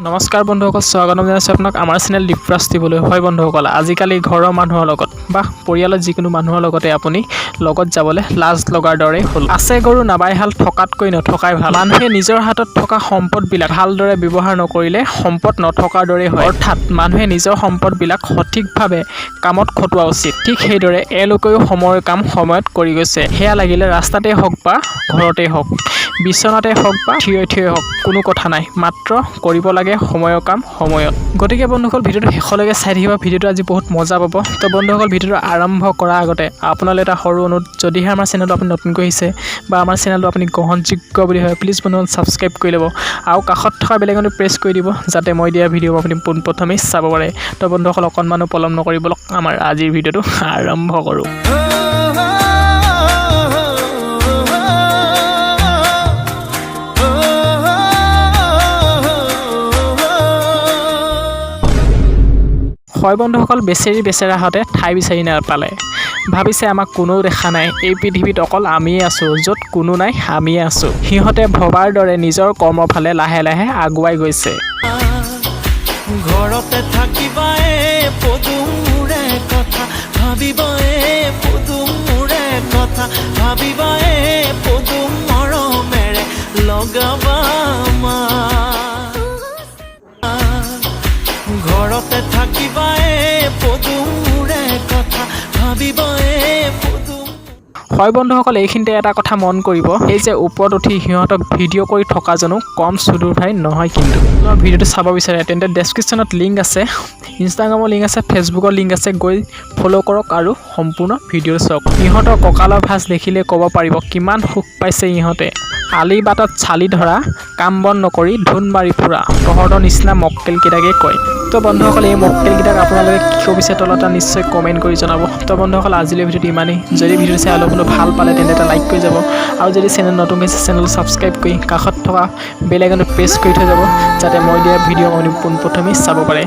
নমস্কাৰ বন্ধুসকল, স্বাগতম জনাইছোঁ আপোনাক আমাৰ চেনেল দীপৰাজ টিভিলৈ। হয় বন্ধুসকল, আজিকালি ঘৰৰ মানুহৰ লগত বা পৰিয়ালৰ যিকোনো মানুহৰ লগতে আপুনি লগত যাবলৈ লাজ লগাৰ দৰেই হ'ল। আছে গৰু নাবাই হাল, থকাতকৈ নথকাই ভাল। মানুহে নিজৰ হাতত থকা সম্পদবিলাক ভালদৰে ব্যৱহাৰ নকৰিলে সম্পদ নথকাৰ দৰেই হয়। অৰ্থাৎ মানুহে নিজৰ সম্পদবিলাক সঠিকভাৱে কামত খটোৱা উচিত। ঠিক সেইদৰে এওঁলোকেও সময়ৰ কাম সময়ত কৰি গৈছে। সেয়া লাগিলে ৰাস্তাতেই হওক বা ঘৰতেই হওক, বিচনাতে হওক বা থিয় থিয় হওক, কোনো কথা নাই, মাত্ৰ কৰিব লাগে সময়ৰ কাম সময়ত। গতিকে বন্ধুসকল, ভিডিঅ'টো শেষলৈকে চাই থাকিব, ভিডিঅ'টো আজি বহুত মজা পাব। তো বন্ধুসকল, ভিডিঅ'টো আৰম্ভ কৰাৰ আগতে আপোনালৈ এটা সৰু অনুৰোধ, যদিহে আমাৰ চেনেলটো আপুনি নতুনকৈ আহিছে বা আমাৰ চেনেলটো আপুনি গ্ৰহণযোগ্য বুলি ভাবে, প্লিজ বন্ধুসকল ছাবস্ক্ৰাইব কৰি ল'ব আৰু কাষত থকা বেল আইকনটো প্ৰেছ কৰি দিব, যাতে মই দিয়া ভিডিঅ' আপুনি পোনপ্ৰথমেই চাব পাৰে। তো বন্ধুসকল, অকণমানো পলম নকৰি ব'লক আমাৰ আজিৰ ভিডিঅ'টো আৰম্ভ কৰোঁ। হয় বন্ধুসকল, বেচেৰি বেচেৰাহঁতে ঠাই বিচাৰি নাপালে। ভাবিছে আমাক কোনেও দেখা নাই, এই পৃথিৱীত অকল আমিয়ে আছোঁ, য'ত কোনো নাই আমিয়ে আছোঁ। সিহঁতে ভবাৰ দৰে নিজৰ কৰ্মৰ ফালে লাহে লাহে আগুৱাই গৈছে। ঘৰতে থাকিবা এ পদুম মোৰে কথা ভাবিবা এ পদুম মোৰে কথা ভাবিবা এ পদুম মৰমেৰে লগাবা মাত। ঘৰতে থাকিবা এ পদুম মোৰে কথা ভাবিবা এ পদুম। হয় বন্ধুসকল, এইখিনিতে এটা কথা মন কৰিব, এই যে ওপৰত উঠি সিহঁতক ভিডিঅ' কৰি থকাজনো কম চুদুৰ ভাই নহয় কিন্তু। আপোনাৰ ভিডিঅ'টো চাব বিচাৰে তেন্তে ডেছক্ৰিপশ্যনত লিংক আছে, ইনষ্টাগ্ৰামৰ লিংক আছে, ফেচবুকৰ লিংক আছে, গৈ ফ'ল' কৰক আৰু সম্পূৰ্ণ ভিডিঅ' চাওক। ইহঁতৰ কঁকালৰ ভাঁজ দেখিলে ক'ব পাৰিব কিমান সুখ পাইছে ইহঁতে। আলি বাটত চালি ধৰা, কাম বন নকৰি ধুন মাৰি ফুৰা তহঁতৰ নিচিনা মক্কেলকেইটাকে কয়। তো বন্ধুসকল, এই মক্কেলকেইটাক আপোনালোকে কি ক'ব বিচাৰে তলত এটা নিশ্চয় কমেণ্ট কৰি জনাব। তো বন্ধুসকল, আজিলৈ ভিডিঅ'টো ইমানেই। যদি ভিডিঅ'টো চাই অলপ হ'লেও ভাল পালে তেন্তে এটা লাইক কৰি যাব আৰু যদি চেনেল নতুনকৈ হৈছে, চেনেলটো ছাবস্ক্ৰাইব কৰি কাষত থকা বেল আইকনটো প্ৰেছ কৰি থৈ যাব, যাতে মই দিয়া ভিডিঅ' আপুনি পোনপ্ৰথমেই চাব পাৰে।